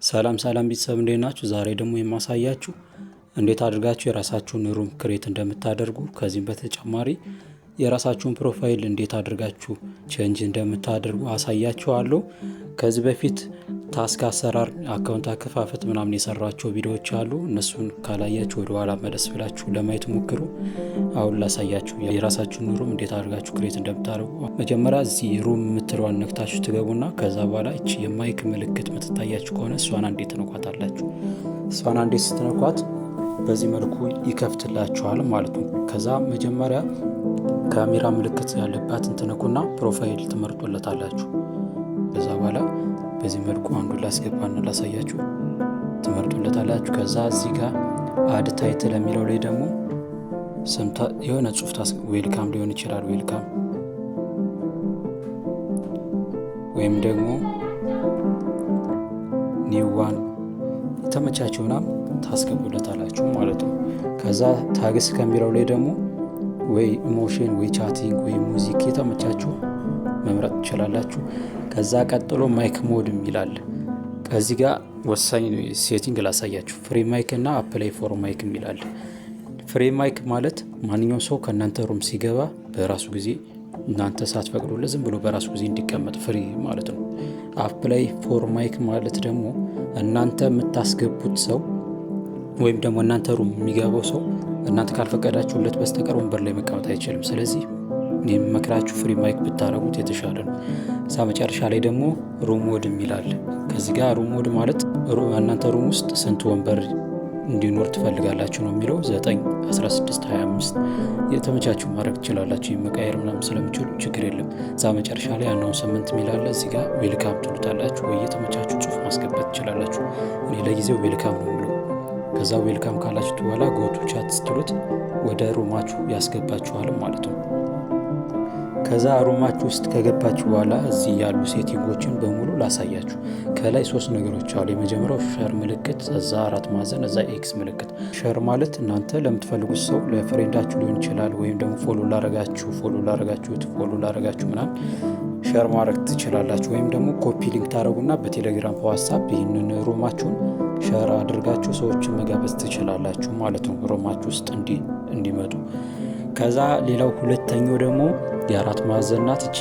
ሰላም ሰላም ቤተሰብ፣ እንዴት ናችሁ? ዛሬ ደግሞ የማሳያችሁ እንዴት አድርጋችሁ የራሳችሁን room create እንደምታደርጉ፣ ከዚህም በተጨማሪ የራሳችሁን profile እንዴት አድርጋችሁ change እንደምታደርጉ አሳያችኋለሁ። ከዚህ በፊት task አሰራር፣ account አከፋፈት ምናምን የሰራኋቸው ቪዲዮዎች አሉ። እነሱን ካላያችሁ ወደ ኋላ መለስ ብላችሁ ለማየት ሞክሩ። አሁን ላሳያችሁ የራሳችሁን room እንዴት አድርጋችሁ create እንደምታደርጉ። መጀመሪያ እዚህ room የምትለዋን ነክታችሁ ትገቡና ከዛ በኋላ እቺ የ mic ምልክት ምትታያችሁ ከሆነ እሷን አንዴ ትነኳታላችሁ። እሷን አንዴ ስትነኳት በዚህ መልኩ ይከፍትላችኋል ማለት ነው። ከዛ መጀመሪያ ካሜራ ምልክት ያለባትን ትነኩና profile ትመርጡለታላችሁ። ከዛ በኋላ በዚህ መልኩ አንዱን ላስገባና ላሳያችሁ፣ ትመርጡለታላችሁ። ከዛ እዚህ ጋር add title የሚለው ላይ ደግሞ የሆነ ጽሁፍ welcome ሊሆን ይችላል፣ welcome ወይም ደግሞ new one፣ የተመቻችሁ ምናምን ታስገቡለታላችሁ ማለት ነው። ከዛ tags ከሚለው ላይ ደግሞ ወይ emotion ወይ chatting ወይ music የተመቻችሁ መምረጥ ትችላላችሁ። ከዛ ቀጥሎ mic mode የሚላል፣ ከዚህ ጋር ወሳኝ setting ላሳያችሁ። Free mic እና apply for mic የሚላል። Free mic ማለት ማንኛውም ሰው ከእናንተ room ሲገባ በራሱ ጊዜ፣ እናንተ ሳትፈቅዱለት ዝም ብሎ በራሱ ጊዜ እንዲቀመጥ free ማለት ነው። Apply for mic ማለት ደግሞ እናንተ የምታስገቡት ሰው ወይም ደግሞ እናንተ room የሚገባው ሰው እናንተ ካልፈቀዳችሁለት በስተቀር ወንበር ላይ መቀመጥ አይችልም። ስለዚህ እኔ የምመክራችሁ free mic ብታረጉት የተሻለ ነው። እዛ መጨረሻ ላይ ደግሞ room mode የሚላል። ከዚህ ጋር room mode ማለት እናንተ room ውስጥ ስንት ወንበር እንዲኖር ትፈልጋላችሁ ነው የሚለው። 9፣ 16፣ 25 የተመቻችሁ ማድረግ ትችላላችሁ። መቀየር ምናምን ስለምችሉ ችግር የለም። እዛ መጨረሻ ላይ announcement የሚላለ፣ እዚህ ጋር welcome ትሉታላችሁ ወይ የተመቻችሁ ጽሁፍ ማስገባት ትችላላችሁ። እኔ ለጊዜው welcome ነው የምለው። ከዛ welcome ካላችሁት በኋላ go to chat ስትሉት ወደ room ኣችሁ ያስገባችኋል ማለት ነው። ከዛ room ኣችሁ ውስጥ ከገባችሁ በኋላ እዚህ ያሉ setting ኦችን በሙሉ ላሳያችሁ። ከላይ ሶስት ነገሮች አሉ። የመጀመሪያው share ምልክት፣ እዛ አራት ማዕዘን፣ እዛ X ምልክት። Share ማለት እናንተ ለምትፈልጉት ሰው፣ ለ friend ኣችሁ ሊሆን ይችላል፣ ወይም ደግሞ follow ላረጋችሁት follow ላረጋችሁ ምናምን share ማድረግ ትችላላችሁ። ወይም ደግሞ copy link ታደረጉና በቴሌግራም፣ በዋትሳፕ ይህንን room ኣችሁን share አድርጋችሁ ሰዎችን መጋበዝ ትችላላችሁ ማለት ነው፣ room ኣችሁ ውስጥ እንዲመጡ። ከዛ ሌላው ሁለተኛው ደግሞ የአራት ማዕዘን ናት። እቺ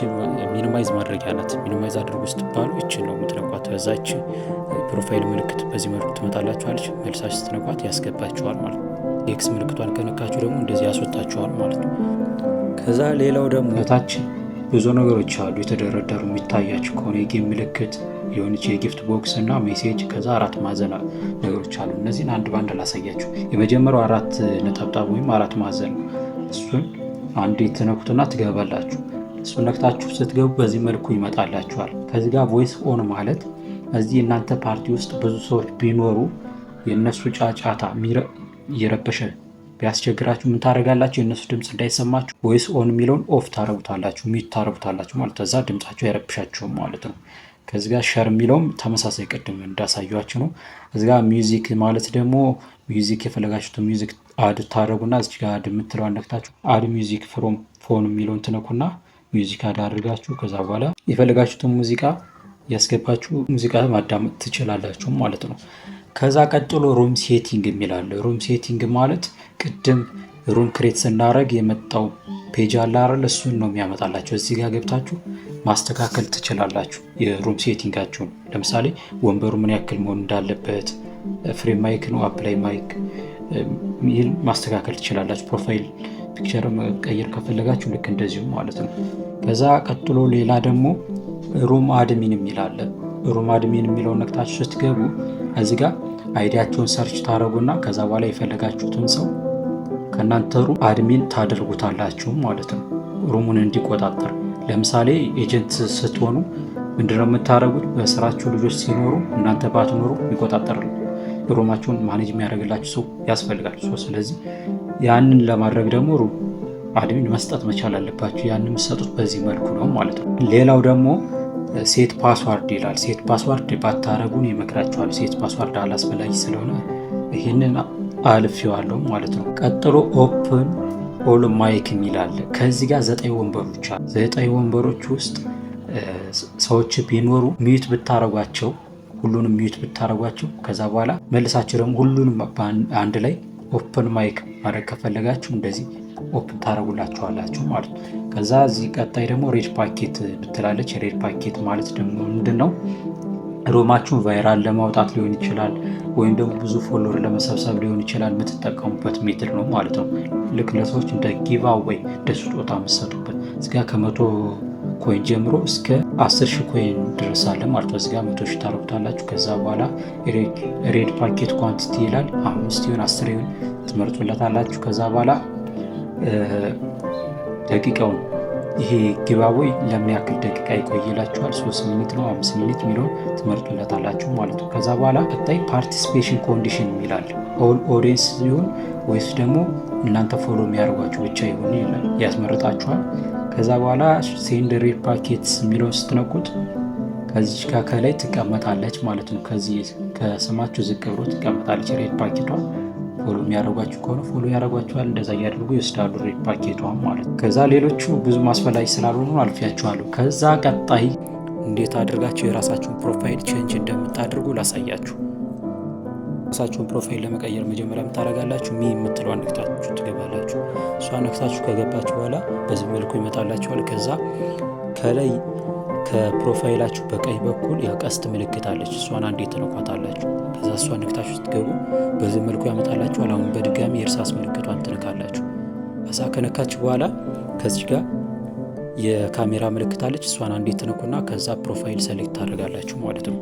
minimize ማድረጊያ ናት። Minimize አድርጉ ስትባሉ ይችን ነው የምትነኳት። በዛች profile ምልክት በዚህ መልኩ ትመጣላችኋለች። መልሳችሁ ስትነኳት ያስገባችኋል ማለት ነው። X ምልክቷን ከነካችሁ ደግሞ እንደዚህ ያስወጣችኋል ማለት ነው። ከዛ ሌላው ደግሞ ታች ብዙ ነገሮች አሉ የተደረደሩ፣ የሚታያችሁ ከሆነ የ game ምልክት፣ የሆነች የ gift box እና message፣ ከዛ አራት ማዕዘን ነገሮች አሉ። እነዚህን አንድ ባንድ ላሳያችሁ። የመጀመሪያው አራት ነጠብጣብ ወይም አራት ማዕዘን ነው። እሱን አንዴ ትነኩትና ትገባላችሁ። እሱን ነክታችሁ ስትገቡ በዚህ መልኩ ይመጣላችኋል። ከዚህ ጋር voice on ማለት እዚህ እናንተ ፓርቲ ውስጥ ብዙ ሰዎች ቢኖሩ የእነሱ ጫጫታ እየረበሸ ቢያስቸግራችሁ ምን ታደርጋላችሁ? የእነሱ ድምፅ እንዳይሰማችሁ voice on የሚለውን off ታረጉታላችሁ፣ mute ታረጉታላችሁ ማለት፣ ከዛ ድምፃቸው አይረብሻችሁም ማለት ነው። ከዚህ ጋር share የሚለውም ተመሳሳይ ቅድም እንዳሳያችሁ ነው። እዚ ጋር music ማለት ደግሞ music የፈለጋችሁትን music add ታደረጉና እዚህ ጋር add የምትለዋን ነክታችሁ add music from phone የሚለውን ትነኩና music add አድርጋችሁ ከዛ በኋላ የፈለጋችሁትን ሙዚቃ ያስገባችሁ ሙዚቃ ማዳመጥ ትችላላችሁ ማለት ነው። ከዛ ቀጥሎ room setting የሚላለ። Room setting ማለት ቅድም room create ስናደርግ የመጣው page አለ አይደል? እሱን ነው የሚያመጣላችሁ። እዚህ ጋር ገብታችሁ ማስተካከል ትችላላችሁ የ room setting ኣችሁን። ለምሳሌ ወንበሩ ምን ያክል መሆን እንዳለበት፣ free mic ነው apply mic ይህን ማስተካከል ትችላላችሁ። Profile picture መቀየር ከፈለጋችሁ ልክ እንደዚሁ ማለት ነው። ከዛ ቀጥሎ ሌላ ደግሞ room admin የሚል አለ። Room admin የሚለውን ነክታችሁ ስትገቡ እዚህ ጋር ID ያችሁን search ታደረጉና ከዛ በኋላ የፈለጋችሁትን ሰው ከእናንተ room admin ታደርጉታላችሁ ማለት ነው፣ room ኡን እንዲቆጣጠር። ለምሳሌ agent ስትሆኑ ምንድነው የምታደርጉት? በስራችሁ ልጆች ሲኖሩ እናንተ ባትኖሩ የሚቆጣጠር፣ room ኣችሁን manage የሚያደርግላችሁ ሰው ያስፈልጋል። ስለዚህ ያንን ለማድረግ ደግሞ room admin መስጠት መቻል አለባችሁ። ያንን የምትሰጡት በዚህ መልኩ ነው ማለት ነው። ሌላው ደግሞ set password ይላል። Set password ባታረጉን ይመክራችኋል። Set password አላስፈላጊ ስለሆነ ይህንን አልፌዋለሁ ማለት ነው። ቀጥሎ open all mic የሚል አለ። ከዚህ ጋር ዘጠኝ ወንበሮች አሉ። ዘጠኝ ወንበሮች ውስጥ ሰዎች ቢኖሩ mute ብታረጓቸው ሁሉንም mute ብታደርጓቸው፣ ከዛ በኋላ መልሳችሁ ደግሞ ሁሉንም አንድ ላይ open mic ማድረግ ከፈለጋችሁ እንደዚህ open ታደርጉላችኋላችሁ ማለት ነው። ከዛ እዚህ ቀጣይ ደግሞ red packet ብትላለች። Red packet ማለት ደግሞ ምንድን ነው? Room ኣችሁን viral ለማውጣት ሊሆን ይችላል፣ ወይም ደግሞ ብዙ follower ለመሰብሰብ ሊሆን ይችላል። የምትጠቀሙበት method ነው ማለት ነው። ልክ ለሰዎች እንደ giveaway፣ እንደ ስጦታ የምትሰጡበት። እዚጋ ከ100 coin ጀምሮ እስከ 10,000 coin ድረስ አለ ማለት ነው። እዚጋ 100,000 ታረጉታላችሁ። ከዛ በኋላ red packet quantity ይላል። አምስት ይሁን 10 ይሁን ትመርጡለታላችሁ። ከዛ በኋላ ደቂቃውን፣ ይሄ giveaway ለምን ያክል ደቂቃ ይቆይላችኋል፣ 3 minute ነው 5 minute የሚለውን ትመርጡለታላችሁ ማለት ነው። ከዛ በኋላ ቀጣይ participation condition ይላል። All audience ይሁን ወይስ ደግሞ እናንተ follow የሚያደርጓችሁ ብቻ ይሁን ይላል፣ ያስመርጣችኋል። ከዛ በኋላ send red packets የሚለውን ስትነኩት ከዚች ጋር ከላይ ትቀመጣለች ማለት ነው። ከዚህ ከስማችሁ ዝቅ ብሎ ትቀመጣለች red packet ቷ። Follow የሚያደርጓችሁ ከሆነ follow ያደርጓችኋል። እንደዛ እያደርጉ ይወስዳሉ red packet ቷን ማለት ነው። ከዛ ሌሎቹ ብዙ አስፈላጊ ስላልሆኑ አልፌያቸዋለሁ። ከዛ ቀጣይ እንዴት አድርጋችሁ የራሳችሁን profile change እንደምታደርጉ ላሳያችሁ። የራሳችሁን profile ለመቀየር መጀመሪያ የምታደርጋላችሁ me የምትለዋን ነክታችሁ ትገባላችሁ። እሷን ነክታችሁ ከገባችሁ በኋላ በዚህ መልኩ ይመጣላችኋል። ከዛ ከላይ ከ profile ኣችሁ በቀኝ በኩል የቀስት ምልክት አለች። እሷን አንዴ ትነኳታላችሁ። ከዛ እሷን ነክታችሁ ስትገቡ በዚህ መልኩ ያመጣላችኋል። አሁን በድጋሚ የእርሳስ ምልክቷን ትነካላችሁ። ከዛ ከነካችሁ በኋላ ከዚህ ጋር የካሜራ ምልክት አለች። እሷን አንዴ ትነኩና ከዛ profile select ታደርጋላችሁ ማለት ነው።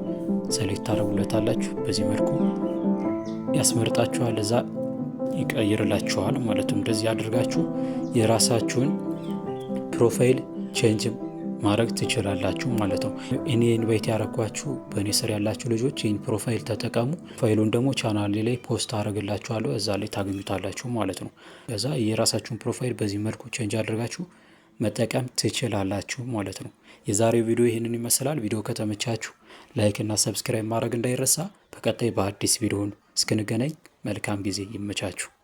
Select ታደርጉለታላችሁ። በዚህ መልኩ ያስመርጣችኋል። እዛ ይቀይርላችኋል ማለት ነው። እንደዚህ አድርጋችሁ የራሳችሁን profile change ማድረግ ትችላላችሁ ማለት ነው። እኔ invite ያረኳችሁ በእኔ ስር ያላችሁ ልጆች ይህን profile ተጠቀሙ። ፋይሉን ደግሞ ቻናሌ ላይ post አደርግላችኋለሁ፣ እዛ ላይ ታገኙታላችሁ ማለት ነው። ከዛ የራሳችሁን profile በዚህ መልኩ change አድርጋችሁ መጠቀም ትችላላችሁ ማለት ነው። የዛሬው ቪዲዮ ይህንን ይመስላል። ቪዲዮ ከተመቻችሁ like እና subscribe ማድረግ እንዳይረሳ። በቀጣይ በአዲስ ቪዲዮ እስክንገናኝ መልካም ጊዜ፣ ይመቻችሁ።